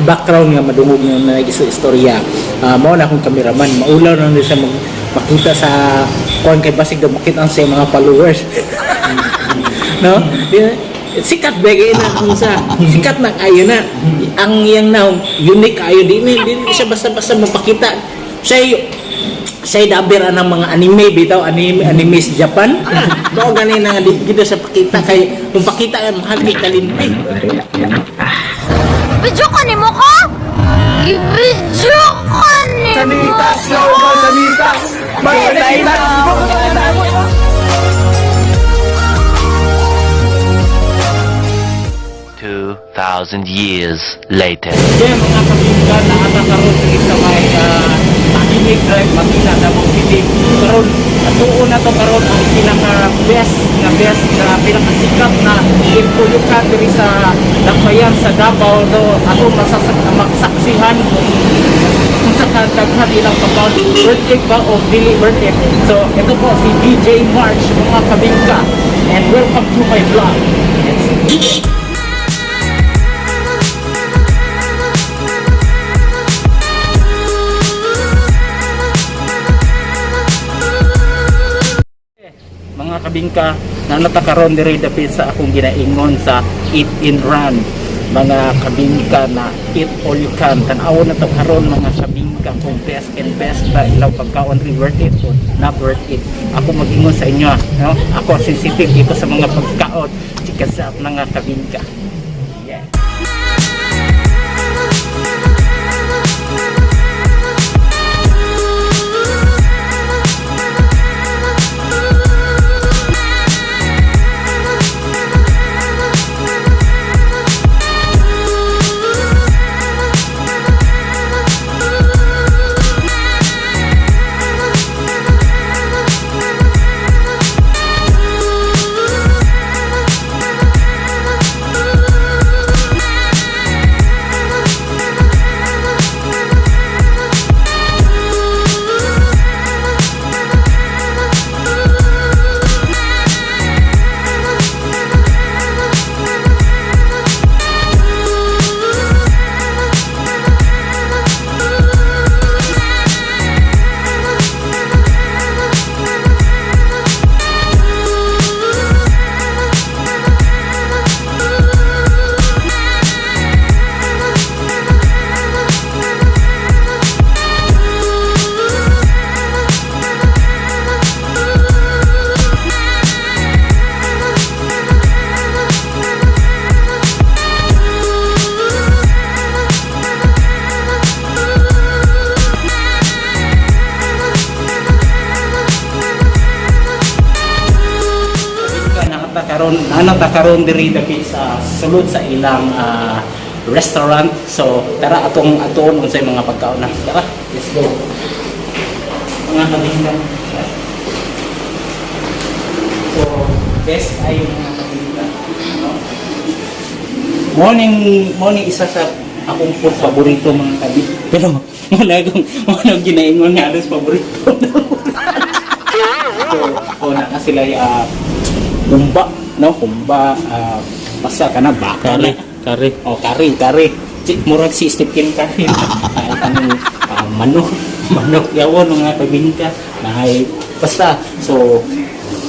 background nga madungog nga na istorya. Mao na akong cameraman, maulaw na rin siya makita sa kuan kay basig daw makita ang sa mga followers. No? Sikat bagay na kung sa sikat na kayo na ang yang na unique kayo di siya basta-basta mapakita siya dabira ng mga anime bitaw anime sa Japan do gani na dito sa pakita kay kung pakita ay mahal kay kalimpi Video ka ni mo ko? I-video ka ni mo Sanitas! Yo, sanitas! Sanitas! 2,000 years later. yeah mga kabingkan na ata karon sa may Makinig Drive Makina Davao City karon atuon na to karon ang pinaka best na pinakasikat na impulukan diri sa Dakbayan sa Davao do ako masaksihan kung sa kadaghan ilang kapaw birthday ba o dili birthday. So ito po si DJ March mga kabingka and welcome to my vlog. Mga kabingka na natakaron diri dapit sa akong ginaingon sa Eat and Run. Mga kabingka na eat all you can. Tan-aw na to karon mga kabingka kung best and best ba ilaw pagkaon ri worth it o not worth it. Ako mag-ingon sa inyo, no? Ako sensitive dito sa mga pagkaon chika sa mga kabingka. Yeah. Nagtakaroon diri dapit sa sulod sa ilang restaurant. So tara atong unsay mga pagkaon na. Tara, let's go. Mga kabingka. So best ay mga kabingka. Morning isa sa akong food paborito mga kabingka. Pero muna ginaingon nga alas paborito. So na sila humba, no? Humba, basta ka na baka na. Kari. Oh, kari. Murag si Stephen Curry. Manok yawon mga kabingka. Nahay basta. So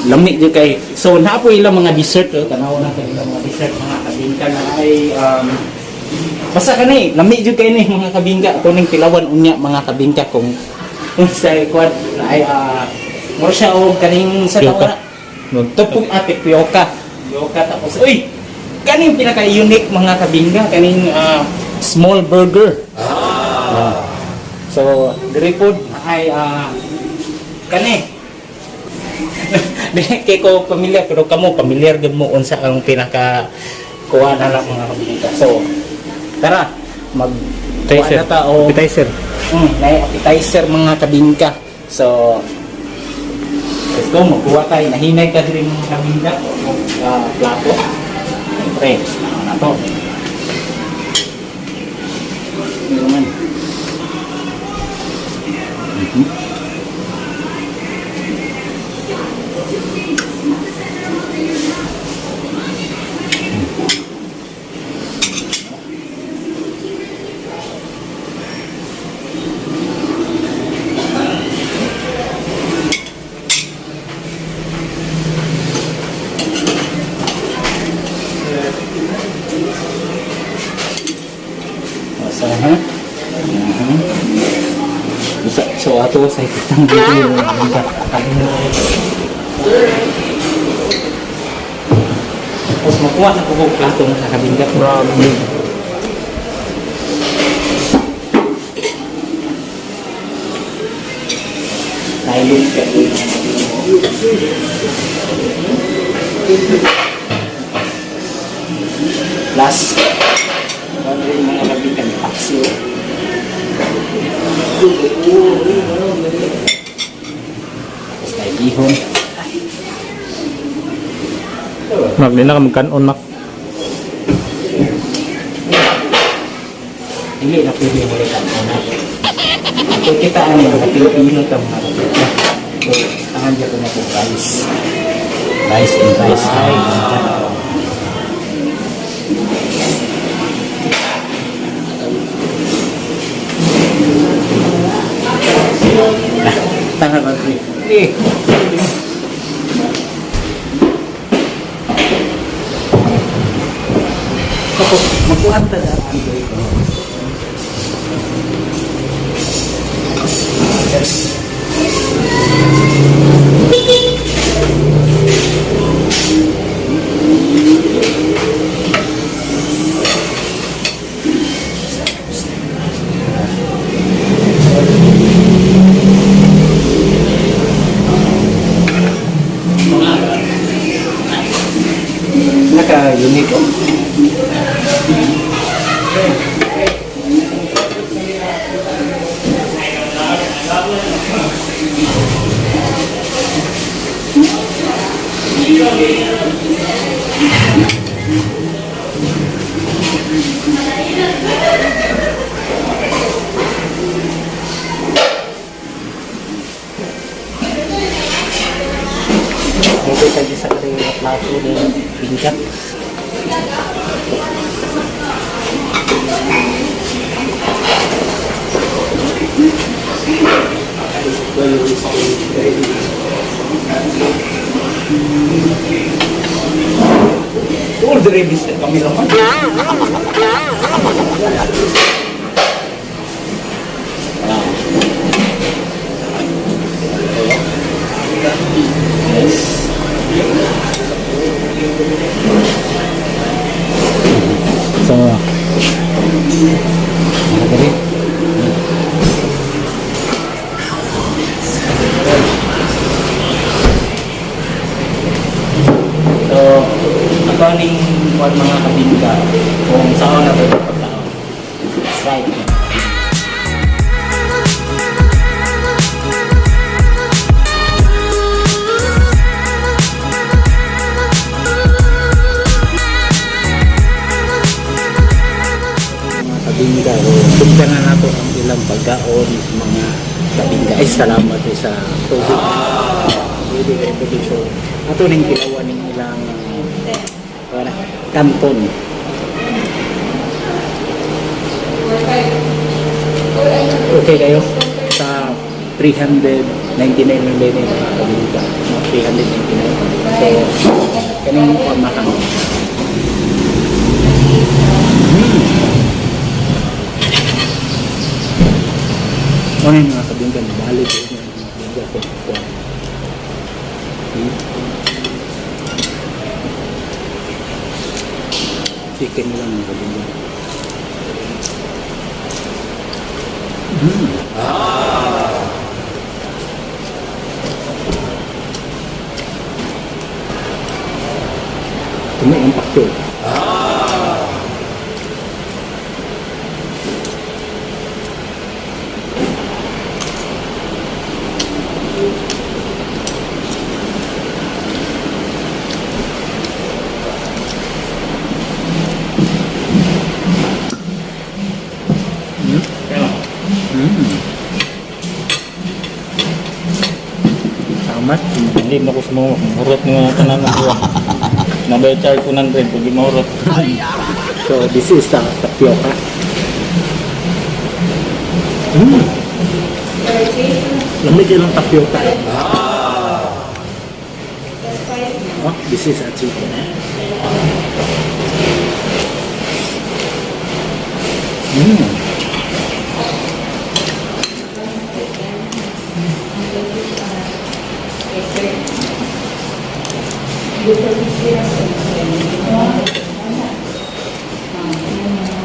lami jud kay. So naapo ilang mga dessert, tanaw na kay ilang mga dessert mga kabingka na ay basta kanay lami jud kay ni mga kabingka. Kuning tilawan unya mga kabingka kung sa kwad ay mo siya og kaning sa tawara. Magtupong ate pioka tapos uy kaning pinaka-unique mga kabingka kaning small burger. So diri pod ay kani kay ko pamilyar pero kamo pamilyar gud mo unsa ang pinaka kuha na lang mga kabingka. So tara mag appetizer. Appetizer mga kabingka. So let's go, magkuha tayo. Nahinay ka rin mga kabingka. Plato. Siyempre, na to. Ito naman. So, so ato sa kitang dito tapos makuha na po plato na sa kabinda. Grabe. Nailog ka. Plus, ano rin mga labitan ni Paxio. Tapos may bihon. Mak, di na ka magkanon, Mak. Hindi na pwede mo rin ang una. Ito kita ang mga Pilipino ito mga kapita. So, tangan dyan ko na po rice. Rice and rice. Tangan ba ito? Tapos, magkuhan ta na ang ito. Naka-unique oh. Dito tayo sa kanilang plato ng pingkat. Order ibis kami naman. So, So, according buat mga kabinda, kung saan na pwede pagkaon. Right. Mga kabinda, sumpa na nato ang ilang pagkaon, mga kabinda. Ay, salamat sa tubig. Pwede kayo tubig. So, ato ning kilawan ng ilang kanton. Okay kayo sa 399 lang din yung mga kabinda. 399. So, kanina po ang makang. Ano yung mga kabinda? Balik yung mga kabinda ko. Chicken lang ang kabinda. Tumi ang pakyo. Samat. Hindi na ko sa mga murot nga tanan ng buwan. Nabayar ko ng rin pag murot. So this is the tapioca. Lamig yung tapioca. Oh, this is a chicken.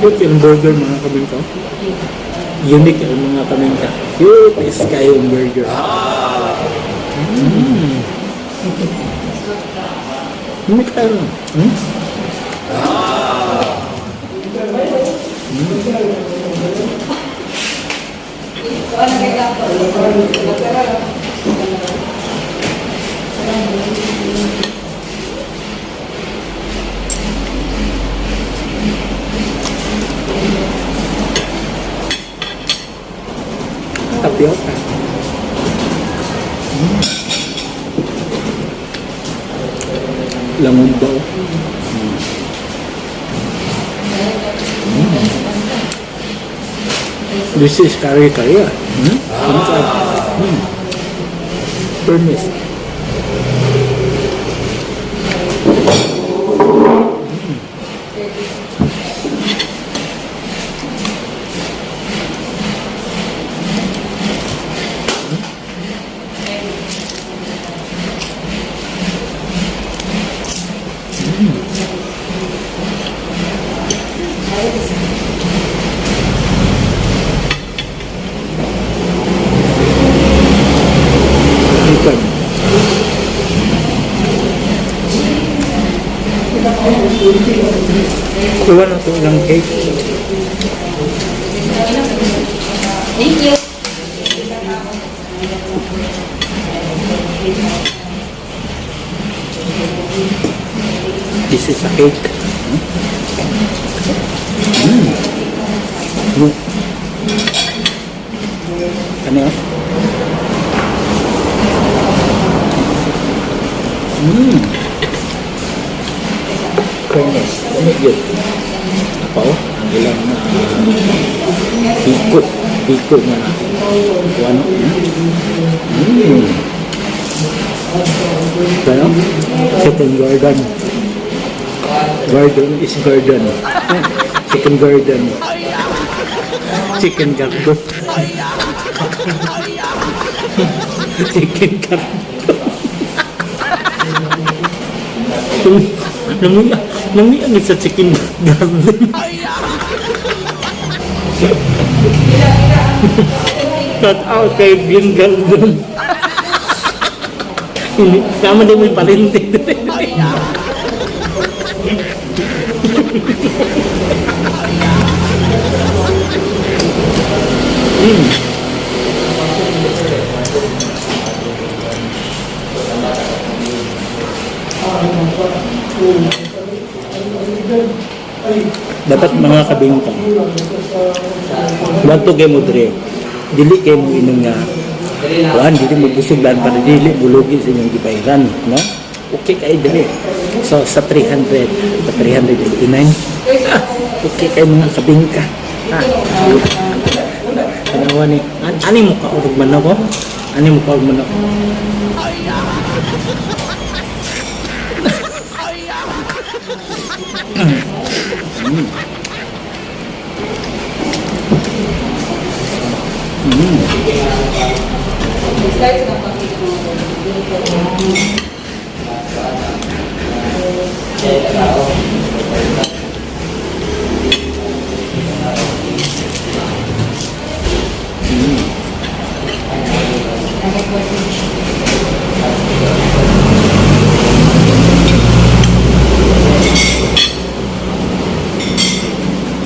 Cute yung burger mga kabingka. Unique yung mga kabingka. Cute is kayong burger. Unique tayo. Tapioca. Lamon daw. This is kari-kari. Burmese. Chicken. Kuha na ito ng cake. Thank you. This is a cake. Ano yun? Fairness. Ano yun? Apa o? Ang ilang hikot. Hikot na ano? Ano? Chicken garden. Garden is garden. Chicken garden. Chicken garden. Chicken garden. Nangiyan sa chicken garden. Shout out kay Bien Garden. Tama din mo yung palintik. Dapat mga kabingkang wag to kayo mo dre dili kayo mo inong nga kuhan, dili mo busuglan para dili bulugi sa inyong gipairan, no? Okay kayo dili. So sa 300 sa 389 okay kayo mga kabingka. Ano ni ani mo ka urog man ako? Ani mo ka urog man ako?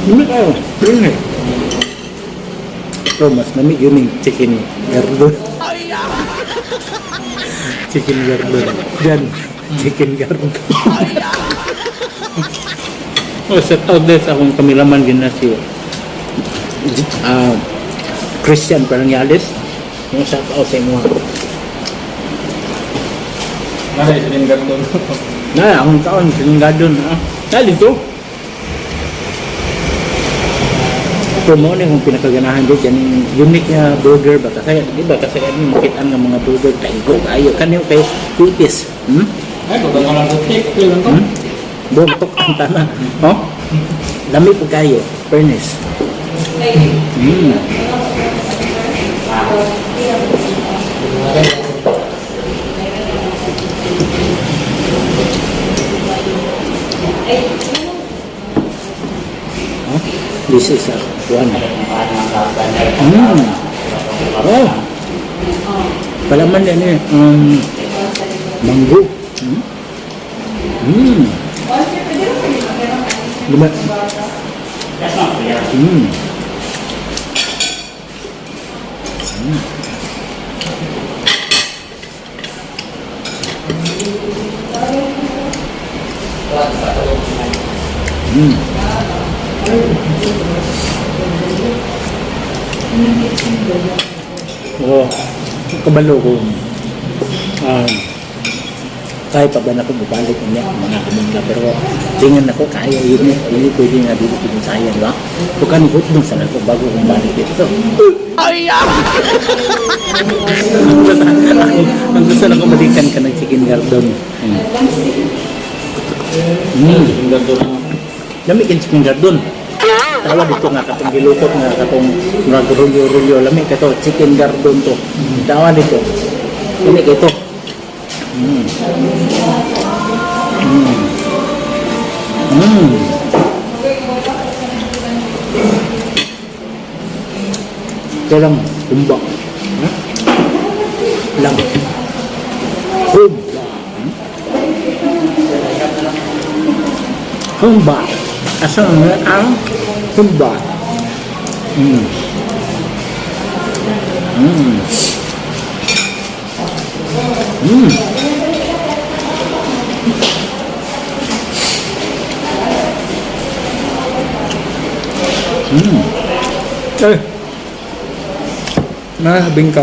Ini kayo, ini. Pero mas nami yun yung chicken garden. Chicken garden. Yan, chicken garden. Oh, set out this akong kamilaman ginasyo. Christian Parangales. Yung set out sa inyo. Nasa chicken garden. Na, akong taon, chicken garden. Dito. Pero mo na yung pinakaganahan doon yan yung unique na burger ba kasi di ba kasi ano makitaan ng mga burger tango ayo kanyo kay kutis Ay, kung ka lang sa cake, lang ko. Buntok ang tanan oh dami po kayo fairness Huh? This is a one. Oh. Palaman yan eh. Mango. Diba? Oo. Kabalo ko. Kaya pa ba na kung bubalik niya mga kamingka, pero tingnan ako kaya yun eh. Hindi pwede nga dito pinasaya, di ba? Bukan ikot dun sa ako bago kung balik dito. Ang gusto na kumalikan ka ng chicken gardon. Chicken gardon na. Lami kin chicken gardon. Tawa dito nga katong gilukot nga katong rulyo-rulyo. Lami ka to, chicken gardon to. Tawa dito. Lami ka ito. Ito lang, humba. Lang. Humba. Humba. Asal ang humba. Nahabing ka.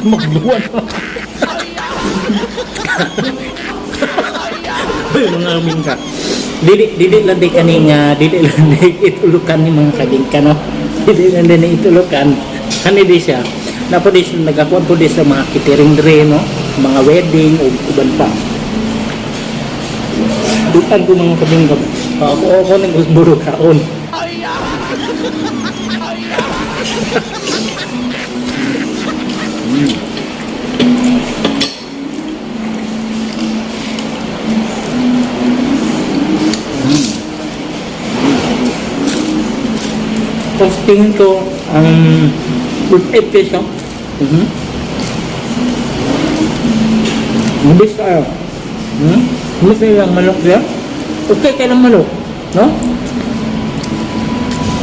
Magluwan. Mga habing ka. Dili lang di kaninga, dili lang di itulukan ni mga kabingka, no? Dili lang di itulukan. Kani di siya. Napa di siya nagakuan po di sa mga catering dre, no? Mga wedding o uban pa. Dutan ko mga kabingka. Ako nang usburo kaon. Tapos tingin ko ang food peso. Mabis tayo. Mabis na yung manok niya. Okay ka ng manok, no?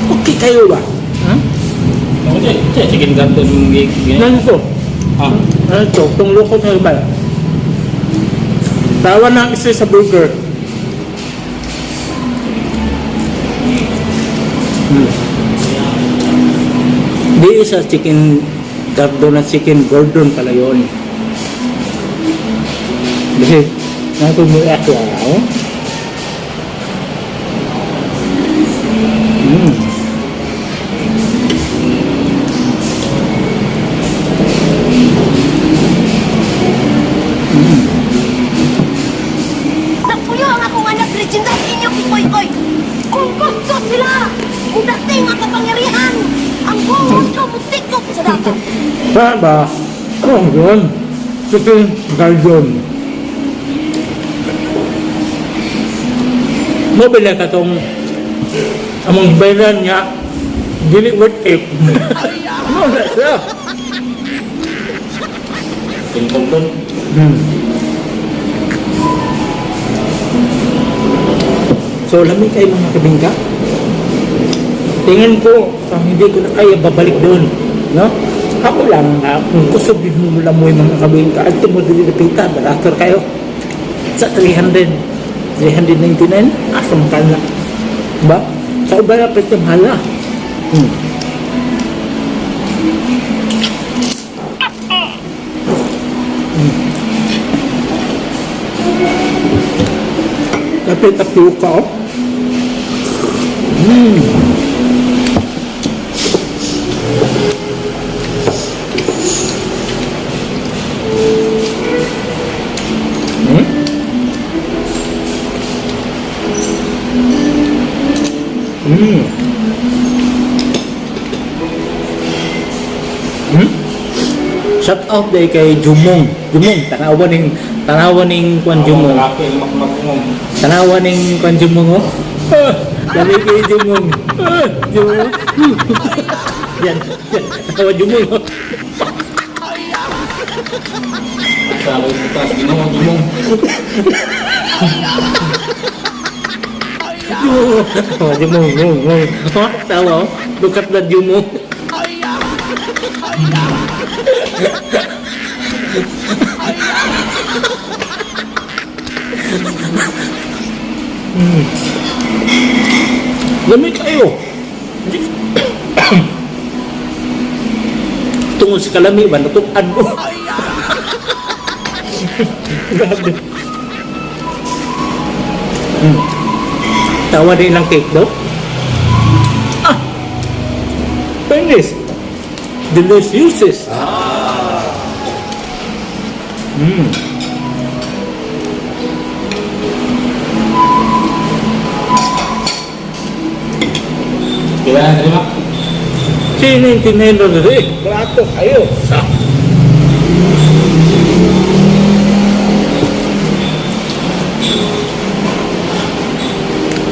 Okay kayo ba? Ako siya, chicken gardon yung Ano to? Ah, Ano to? Itong lukot na iba. Tawa na isa sa burger. Di isa chicken gardon at chicken gordon pala yun. Kasi natumuwi ako ako. Napuyo ang akong anak, Regina, inyong ikoy-koy. Kung gusto sila, kung dating ang kapangyarihan, ang buhon ko mutikot sa dapat. Saan ba? Oh, yun. Chicken gardon. Mobile ka tong among bayaran niya dili worth it. No, that's it. chicken gardon. So, lamig kayo mga kabingka. Tingin ko, hindi ko na kaya babalik doon. No? Ako lang, kung gusto din mo lang mo yung mga kabingka, at mo din napita, barator kayo. Sa 399, asam ka na. Diba? Sa iba na pwede mahala. Tapi tapioca, oh. shout out day kay Jumong. Jumong, tanawan ning kwan Jumong. Tanawan ning kwan Jumong oh. Dali kay Jumong. Jumong. Yan. Tanawan Jumong oh. Sabi kita, ginawa Jumong. Jumong. Tawa, dukat na Jumong. Lamig kayo. Tungod sa kalami ba, natukan ko. Grabe. Tawa din ng cake daw. Finish. Delicious. Kailangan terima. Sino yung tinendo na rin? Plato kayo.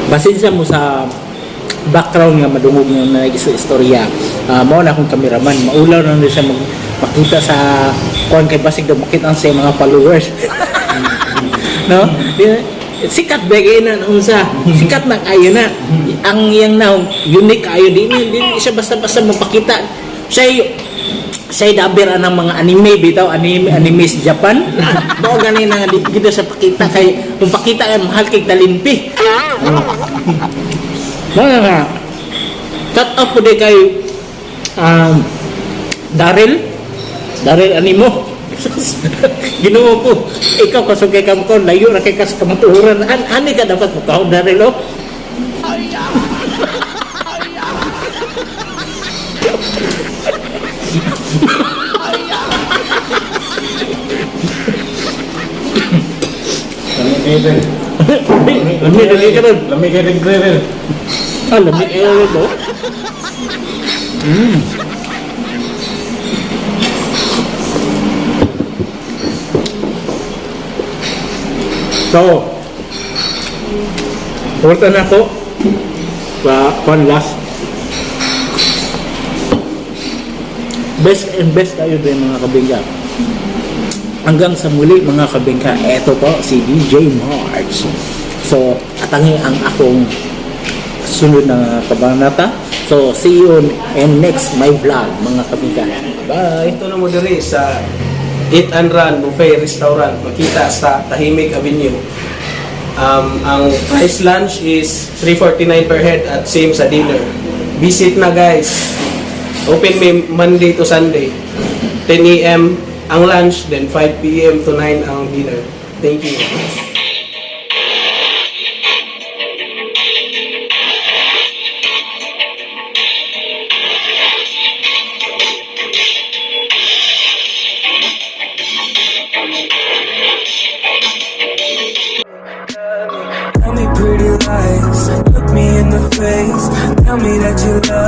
Pasensya mo sa background nga madungog nga na istorya. Mao na akong kameraman, maulaw na siya magpakita sa kuan kay basig daw makita sa mga followers. No? Sikat bagay na unsa. Sikat na kayo na. Ang yang now unique kayo din siya basta-basta mapakita. Siya dabira ng mga anime bitaw, anime sa Japan. Mao gani na dito sa pakita kay kung pakita ay mahal kay talimpi. Mga cut up po di kay Daryl Animo. Ginawa ko, ikaw kasugay kam ko, layo na kay kas kamatuhuran. Ani ka dapat mo kao, Daryl oh. Lamig ka rin. Lamig ka rin. Lamig ka rin oh. So, orta na ko. One last. Best and best tayo din mga kabingka. Hanggang sa muli mga kabingka, eto po si DJ March. So, atangi ang akong sunod na kabanata. So, see you in next my vlog mga kabingka. Bye! Ito na mo diri sa Eat and Run Buffet Restaurant, makita sa Tahimik Avenue. Ang price lunch is $3.49 per head at same sa dinner. Visit na guys. Open May Monday to Sunday. 10 a.m. ang lunch, then 5 p.m. to 9 ang dinner. Thank you. Tell me pretty lies, look me in the face. Tell me that you love